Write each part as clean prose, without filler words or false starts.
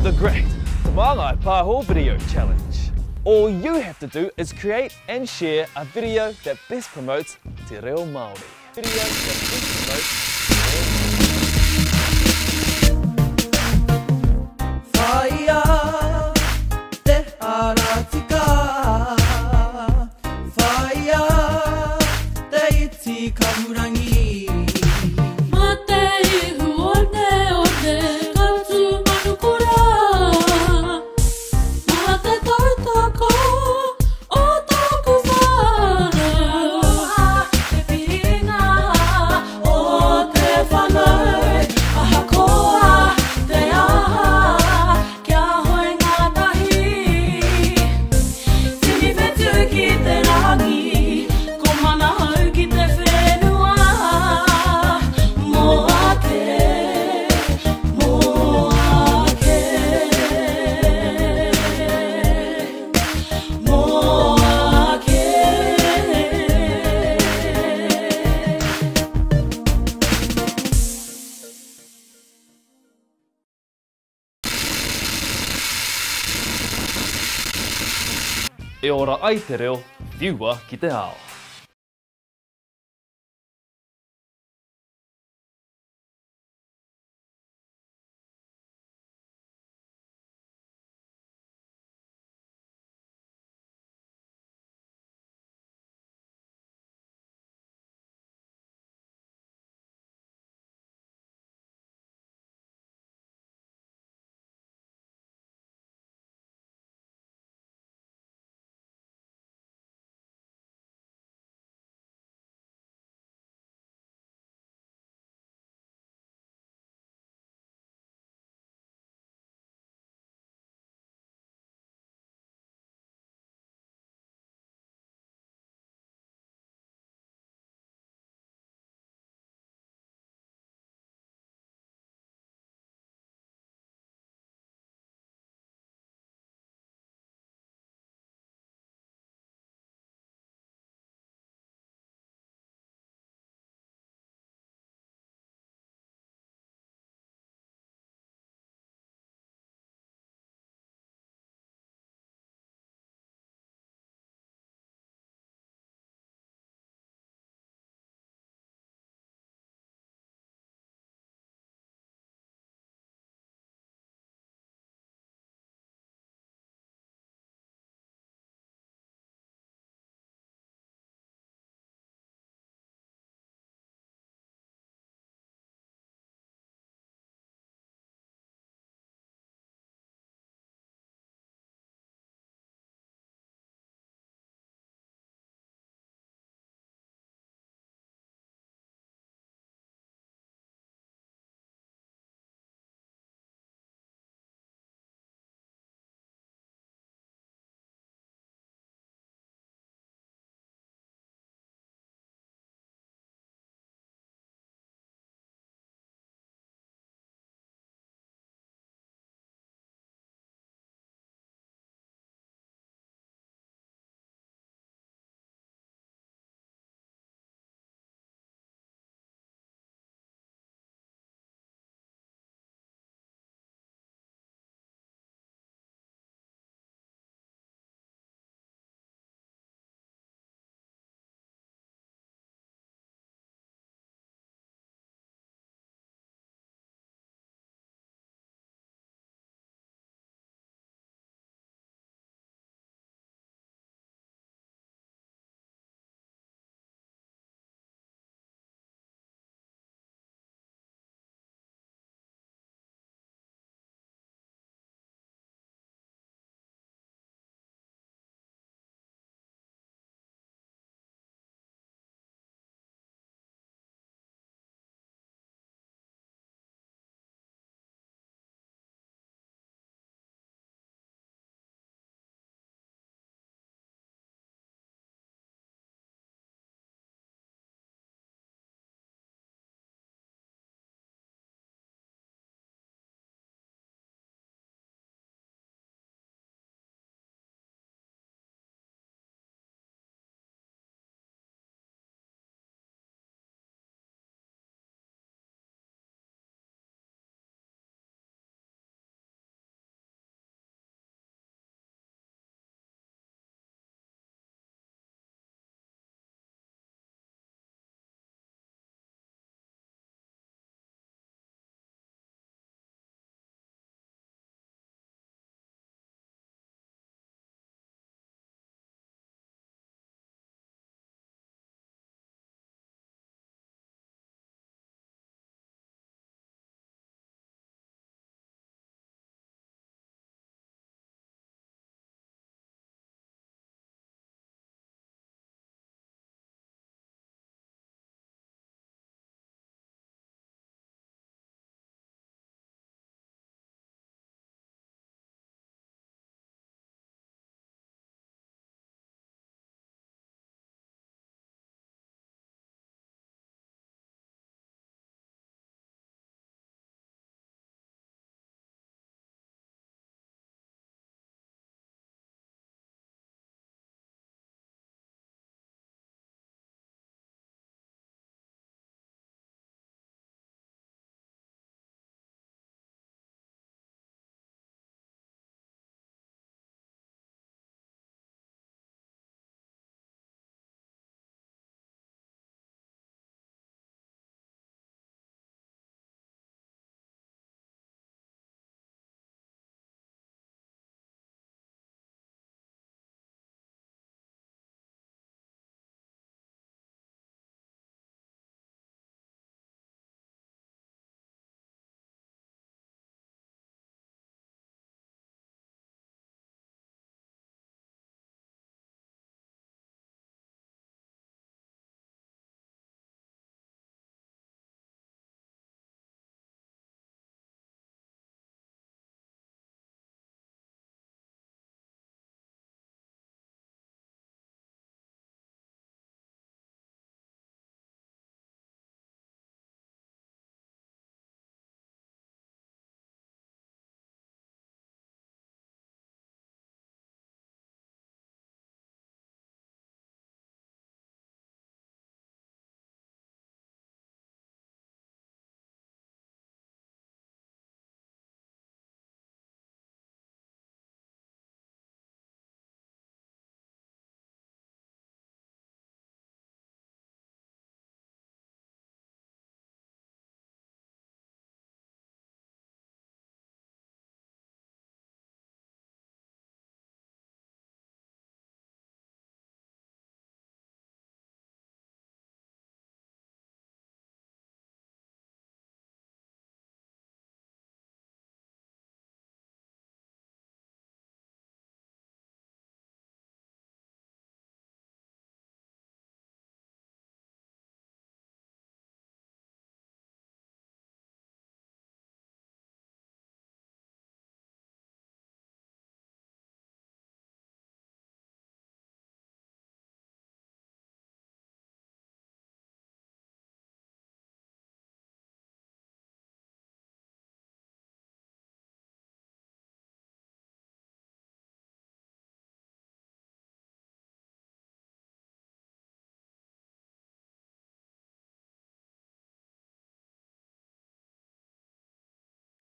The Great Te Māngai Pāho Video Challenge. All you have to do is create and share a video that best promotes te reo Māori. Video that best promotes te reo Māori. Whāia te ara tika, whāia te iti kahurangi. Ma te ihu one one ka tū manu kura. Ma te tautoko o tōku whānau. Te piringa o te whānau, ahakoa te aha, kia hoe ngātahi. Tini whetū ki te rangi, ko Manahau ki te whenua. Mō ake, mō ake, mō ake. E ora ai te reo, whiua ki te ao.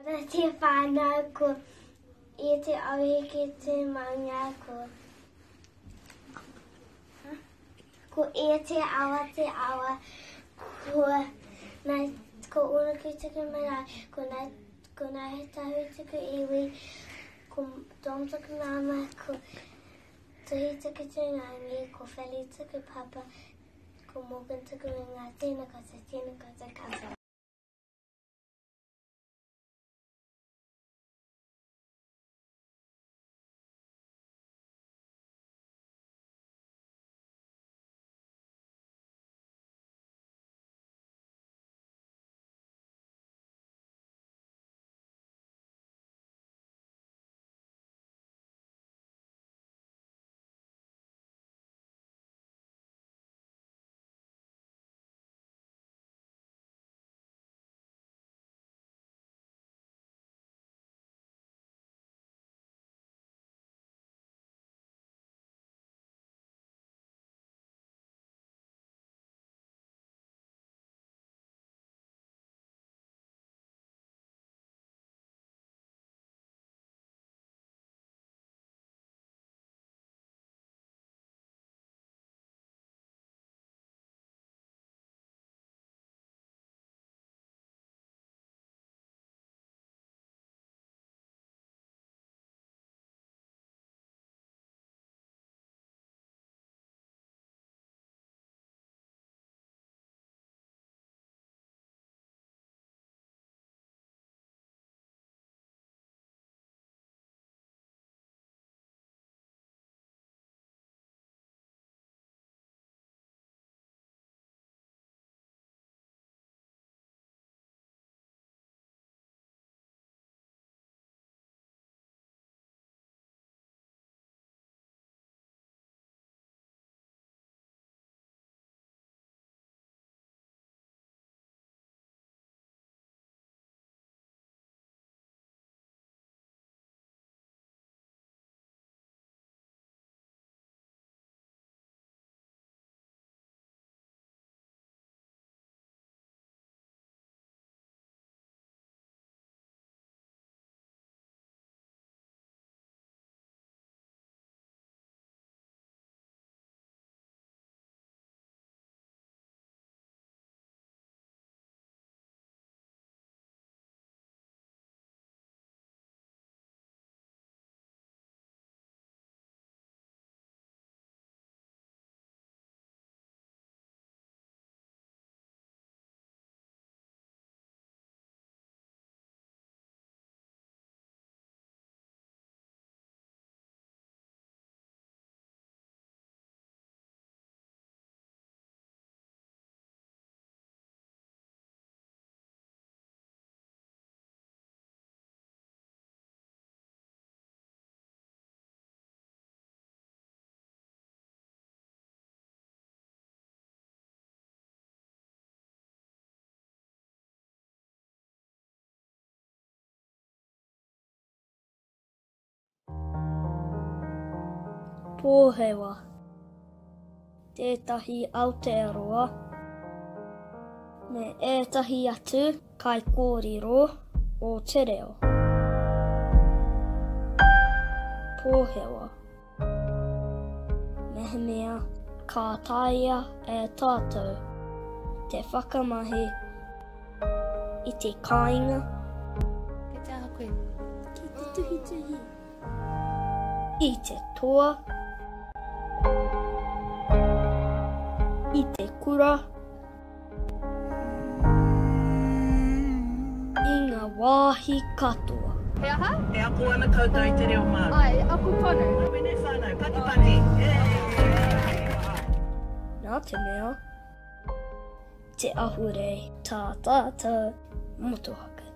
Ora te whānau, ko ia te auheke te maunga, ko, ko ia te awa te awa, ko, nai, ko Ōnuku tuku marae, ko nai, ko Ngāi Tahu tuku iwi, ko Dom tuku māmā, ko Tuhi tuku tūngangi, ko Feli tuku papa, ko Morgan tuku ingoa, tēnā koutou, tēnā koutou katoa. Pōhewa, tētahi Aotearoa, me ētahi atu kaikōrero o te reo. Pōhewa, mehemea ka taea e tātou te whakamahi i te kāinga. Kei te aha koe? Ki te tuhituhi. I te toa. I te kura. I ngā wāhi katoa. He aha? E ako ana koutou i te reo Māori? Āe, e ako tonu. Rauene whānau, pakipaki! Nā te mea, te ahurei tā tātou motuhake.